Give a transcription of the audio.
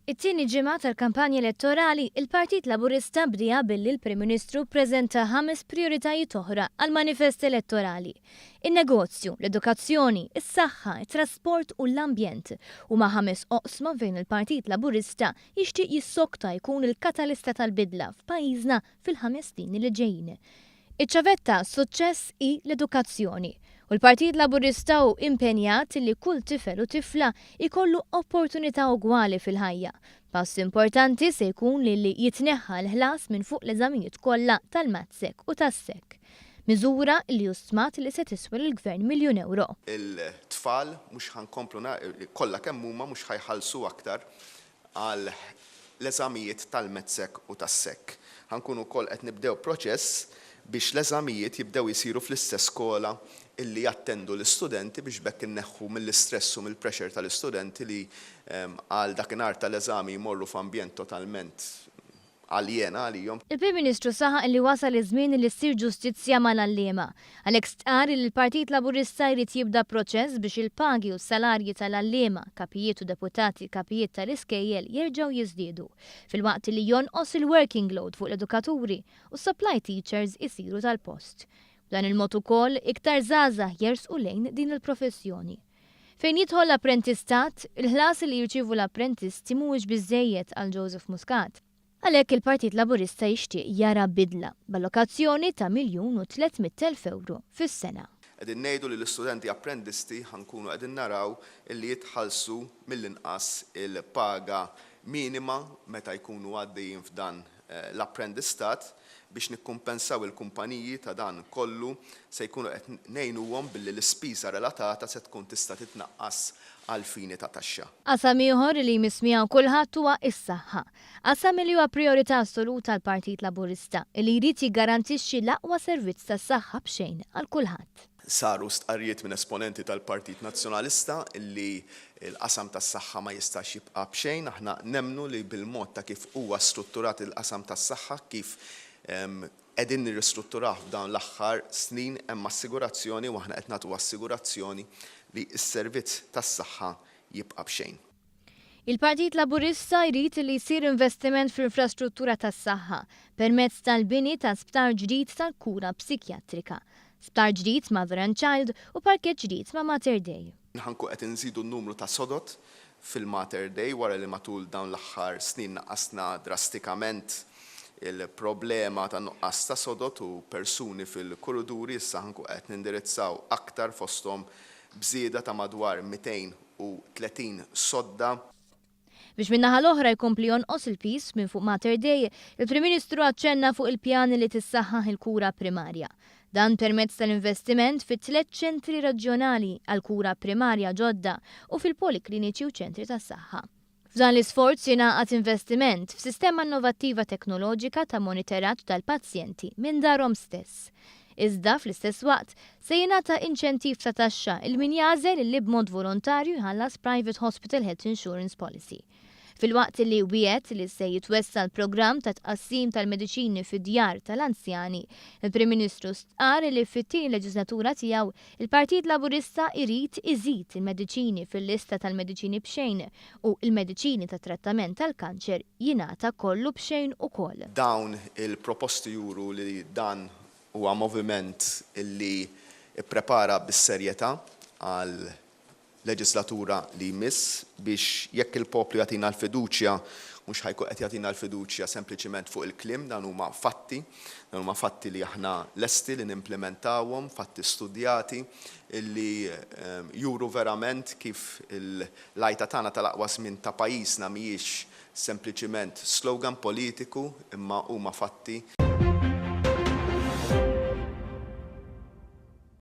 It-tieni ġimgħa tal-kampanja elettorali, il-Partit Laburista bdieha billi l-Prim Ministru ppreżenta ħames prijoritajiet oħra għall-manifest elettorali. In-negozju, l-edukazzjoni, is-saħħa, it-trasport u l-ambjent huma ħames oqsma fejn il-Partit Laburista jixtieq jissokta jkun il-katalista tal-bidla f'pajjiżna fil-ħames snin li ġejjin. Iċ-ċavetta għas-suċċess hi l-edukazzjoni u l-Partit Laburista hu impenjat li kull tifel u tifla jkollu opportunità ugwali fil-ħajja. Pass importanti se jkun li li jitneħħa l-ħlas minn fuq l-eżamijiet kollha tal-MATSEC u tas-SEC. Miżura li hu stmat li se tiswa lill-Gvern miljun ewro. Il-tfal mhux ħa nkomplu kollha kemm huma mhux ħa jħallsu aktar għal l-eżamijiet tal-MATSEC u tas-SEC. Ħa nkunu wkoll qed nibdew proċess biex l-eżamijiet jibdew isiru fl-istess skola illi jattendu l-istudenti biex b'hekk inneħħu mill-istress u mill-pressure tal-istudenti li għal dakinhar tal-eżami jmorru f'ambjent totalment aljena għalihom. Il-Prim Ministru saħaq li wasal iż-żmien li ssir ġustizzja mal-għalliema. Għalhekk stqarr li l-Partit Laburista jrid jibda proċess biex il-pagi u s-salarji tal-għalliema, kapijiet u deputati kapijiet tal-iskejjel jerġgħu jiżdiedu, filwaqt li jonqos il-working load fuq l-edukaturi u supply teachers isiru tal-post. B'dan il-mod ukoll iktar żgħażagħ jersqu lejn din il-professjoni. Fejn jidħol l-apprentistat, il-ħlas li jirċievu l-apprentisti mhuwiex biżejjed għal Joseph Muscat. Għalhekk il-Partit Laburista jixtieq jara bidla b'allokazzjoni ta' 1,300,000 ewro fis-sena. Qegħdin ngħidu li l-istudenti apprendisti ħa nkunu qegħdin naraw illi jitħallsu mill-inqas il-paga minima meta jkunu għaddejjin f'dan l-apprendistat biex nikkumpensaw il-kumpaniji ta' dan kollu se jkunu qed ngħinuhom billi l-ispiża relatata se tkun tista' titnaqqas għal fini ta' taxxa. Qasam ieħor li jmiss miegħu kulħadd huwa s-saħħa. Qasam li huwa priorità assoluta għall-Partit Laburista li jrid jiggarantixxi l-aqwa servizz tas-saħħa b'xejn għal kulħadd. Saru stqarrijiet minn esponenti tal-Partit Nazzjonalista li l-qasam tas-saħħa ma jistax jibqa' b'xejn. Aħna nemmnu li bil-mod ta' kif huwa strutturat il-qasam tas-saħħa, kif qegħdin nirristrutturah f'dawn l-aħħar snin, hemm assigurazzjoni u aħna qed nagħtu assigurazzjoni li s-servizz tas-saħħa jibqa' b'xejn. Il-Partit Laburista jrid li jsir investiment fl-infrastruttura tas-saħħa permezz tal-bini ta' sptar ġdid tal-kura psikjatrika, sptar ġdid Mother and Child u parkeġġ ġdid ma' Mater Dei. Ħa nkunu qed inżidu n-numru ta' sodod fil-Mater Dei wara li matul dawn l-aħħar snin naqqasna drastikament il-problema ta' nuqqas ta' sodod u persuni fil-kuruduri. Issa ħa nkunu qed nindirizzaw aktar, fosthom b'żieda ta' madwar 230 sodda. Biex min-naħa l-oħra jkompli jonqos il-piż minn fuq Mater Dei, il-Prim Ministru aċċenna fuq il-pjan li tissaħħaħ il-kura primarja. Dan permezz tal-investiment fi tliet ċentri reġjonali għal kura primarja ġodda u fil-polikliniċi u ċentri tas-saħħa. F'dan l-isforz jingħaqad investiment f'sistema innovattiva teknoloġika ta' monitoraġġ tal-pazjenti minn darhom stess. Iżda fl-istess waqt se jingħata inċentiv ta' taxxa lil min jagħżel li b'mod volontarju jħallas Private Hospital Health Insurance Policy. Filwaqt li wiegħed li se jitwessa l-programm ta' tqassim tal-mediċini fid-djar tal-anzjani, il-Prim Ministru stqarr li fit-tieni leġislatura tiegħu il-Partit Laburista jrid iżid il-mediċini fil-lista tal-mediċini b'xejn u il-mediċini ta' trattament tal-kanċer jingħata kollu b'xejn ukoll. Dawn il-proposti juru li dan huwa moviment illi ipprepara bis-serjetà għal leġislatura li jmiss biex jekk il-poplu jagħtina l-fiduċja, mhux ħa jkun qed jagħtina l-fiduċja sempliċiment fuq il-kliem, dan huma fatti, dan huma fatti li aħna lesti li nimplementawhom, fatti studjati illi juru verament kif l-għajta tagħna tal-aqwa żmien ta' pajjiżna mhijiex sempliċiment slogan politiku imma huma fatti.